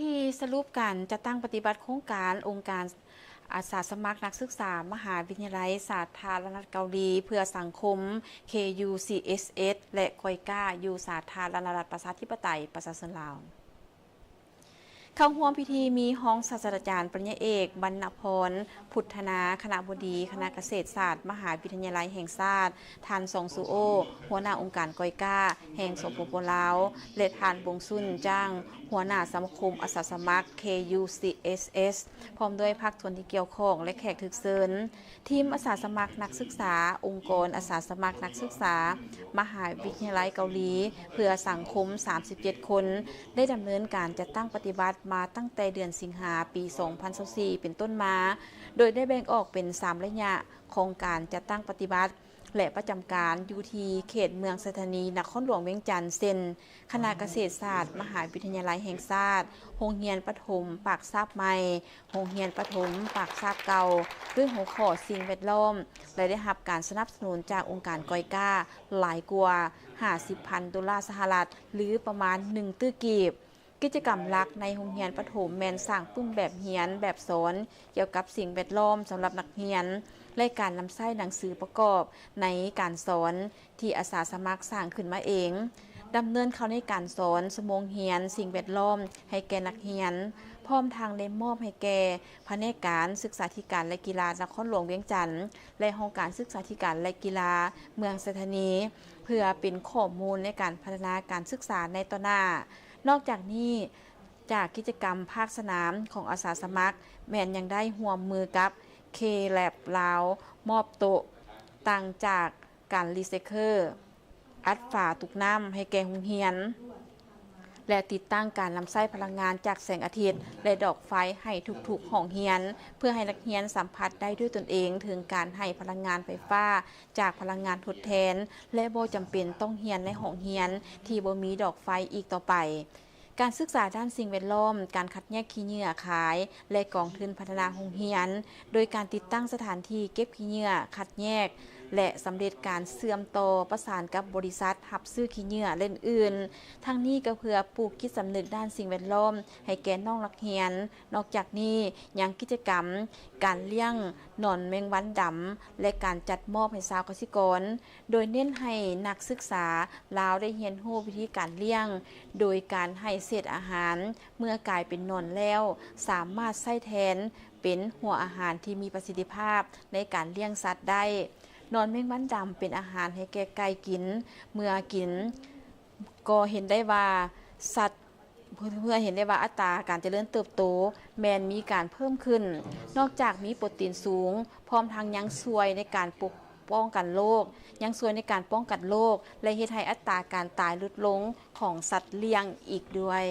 ທີ່ສະຫຼຸບການຈັດຕັ້ງປະຕິບັດໂຄງການອົງການອາສາສະໝັກນັກສຶກສາມະຫາວິທະຍາໄລສາທາລະນະລັດເກົາຫຼີເພື່ອສັງຄົມ KUCSS ແລະ KOICA ຢູ່ສາທາລະນະລັດປະຊາທິປະໄຕປະຊາຊົນລາວ. ເຂົ້າຮ່ວມພິທີມີຮອງສາດສະດາຈານປະລິນຍາເອກ ວັນນະພອນ ພຸດທະນາ ຄະນະບໍດີຄະນະກະເສດສາດມະຫາວິທະຍາໄລແຫ່ງຊາດ, ທ່ານ ຊອງ ຊູໂອ ຫົວໜ້າອົງການ KOICA ແຫ່ງ ສປປ ລາວ ແລະ ທ່ານ ບົງຊຸນ ຈ້າງ ຫົວໜ້າສະມາຄົມອາສາສະໝັກ KUCSS ພ້ອມດ້ວຍພາກສ່ວນທີ່ກ່ຽວຂ້ອງ ແລະ ແຂກຖືກເຊີນ. ທີມອາສາສະໝັກນັກສຶກສາ, ອົງກອນອາສາສະໝັກນັກສຶກສາມະຫາວິທະຍາໄລເກົາຫຼີເພື່ອສັງຄົມ ສາມສິບເຈັດຄົນ ໄດ້ດຳເນີນການຈັດຕັ້ງປະຕິບັດມາຕັ້ງແຕ່ເດືອນສິງຫາ ປີສອງພັນຊາວສີ່ ເປັນຕົ້ນມາ, ໂດຍໄດ້ແບ່ງອອກເປັນສາມໄລຍະຂອງການຈັດຕັ້ງປະຕິບັດ ແລະ ປະຈຳການຢູ່ທີ່ເຂດເມືອງໄຊທານີ ນະຄອນຫຼວງວຽງຈັນ ເຊັ່ນ ຄະນະກະເສດສາດມະຫາວິທະຍາໄລແຫ່ງຊາດ, ໂຮງຮຽນປະຖົມປາກຊາບໃໝ່, ໂຮງຮຽນປະຖົມປາກຊາບເກົ່າ ດ້ວຍຫົວຂໍ້ສິ່ງແວດລ້ອມ ແລະ ໄດ້ຮັບການສະໜັບສະໜູນຈາກອົງການ KOICA ຫຼາຍກວ່າຫ້າສິບພັນໂດລາສະຫະລັດ ຫຼື ປະມານໜຶ່ງຕື້ກີບ. ກິດຈະກຳຫຼັກໃນໂຮງຮຽນປະຖົມແມ່ນສ້າງປຶ້ມແບບຮຽນແບບສອນກ່ຽວກັບສິ່ງແວດລ້ອມສຳລັບນັກຮຽນ ແລະ ການນຳໃຊ້ໜັງສືປະກອບໃນການສອນ ທີ່ອາສາສະໝັກສ້າງຂຶ້ນມາເອງ, ດຳເນີນເຂົ້າໃນການສອນຊົ່ວໂມງຮຽນສິ່ງແວດລ້ອມໃຫ້ແກ່ນັກຮຽນ, ພ້ອມທັງໄດ້ມອບໃຫ້ແກ່ພະແນກການສຶກສາທິການ ແລະ ກິລານະຄອນຫຼວງວຽງຈັນ ແລະ ຫ້ອງການສຶກສາທິການ ແລະ ກິລາເມືອງໄຊທານີ ເພື່ອເປັນຂໍ້ມູນໃນການພັດທະນາການສຶກສາໃນຕໍ່ໜ້າ. ນອກຈາກນີ້, ຈາກກິດຈະກຳພາກສະໜາມຂອງອາສາສະໝັກ ແມ່ນຍັງໄດ້ຮ່ວມມືກັບ K-Lab ລາວ ມອບໂຕະຕັ້ງຈາກ ການຣີໄຊເຄິນ, ອັດຝາຕຸກນ້ຳໃຫ້ແກ່ໂຮງຮຽນ ແລະ ຕິດຕັ້ງການນຳໃຊ້ພະລັງງານຈາກແສງອາທິດ ແລະ ດອກໄຟໃຫ້ທຸກໆຫ້ອງຮຽນ, ເພື່ອໃຫ້ນັກຮຽນສຳຜັດໄດ້ດ້ວຍຕົນເອງເຖິງການໃຫ້ພະລັງງານໄຟຟ້າຈາກພະລັງງານທົດແທນ ແລະ ບໍ່ຈຳເປັນຕ້ອງຮຽນໃນຫ້ອງຮຽນທີ່ບໍ່ມີດອກໄຟອີກຕໍ່ໄປ. ການສຶກສາດ້ານສິ່ງແວດລ້ອມ, ການຄັດແຍກຂີ້ເຫຍື້ອຂາຍ ແລະ ກອງທຶນພັດທະນາໂຮງຮຽນ ໂດຍການຕິດຕັ້ງສະຖານທີ່ເກັບຂີ້ເຫຍື້ອ, ຄັດແຍກ ແລະ ສຳເລັດການເຊື່ອມຕໍ່ປະສານກັບບໍລິສັດຮັບຊື້ຂີ້ເຫຍື້ອ ແລະ ອື່ນໆ. ທັງນີ້ກໍເພື່ອປູກຈິດສຳນຶກດ້ານສິ່ງແວດລ້ອມໃຫ້ແກ່ນ້ອງນັກຮຽນ. ນອກຈາກນີ້ຍັງກິດຈະກຳການລ້ຽງໜອນແມງວັນດຳ ແລະ ການຈັດມອບໃຫ້ຊາວກະສິກອນ. ໂດຍເນັ້ນໃຫ້ນັກສຶກສາລາວໄດ້ຮຽນຮູ້ວິທີການລ້ຽງ ໂດຍການໃຫ້ເສດອາຫານເມື່ອກາຍເປັນໜອນແລ້ວ ສາມາດໃຊ້ແທນເປັນຫົວອາຫານທີ່ມີປະສິດທິພາບໃນການລ້ຽງສັດໄດ້. ໜອນແມງວັນດຳເປັນອາຫານໃຫ້ແກ່ໄກ່ກິນ, ເມື່ອກິນກໍເຫັນໄດ້ວ່າສັດ ເພື່ອເຫັນໄດ້ວ່າອັດຕາການຈະເລີນເຕີບໂຕແມ່ນມີການເພີ່ມຂຶ້ນ. ນອກຈາກມີໂປຣຕີນສູງ, ພ້ອມທັງຍັງຊ່ວຍໃນການປົກປ້ອງກັນໂລກ, ຍັງຊ່ວຍໃນການປ້ອງກັນໂລກ ແລະ ເຮັດໃຫ້ອັດຕາການຕາຍຫຼຸດລົງຂອງສັດລ້ຽງອີກດ້ວຍ.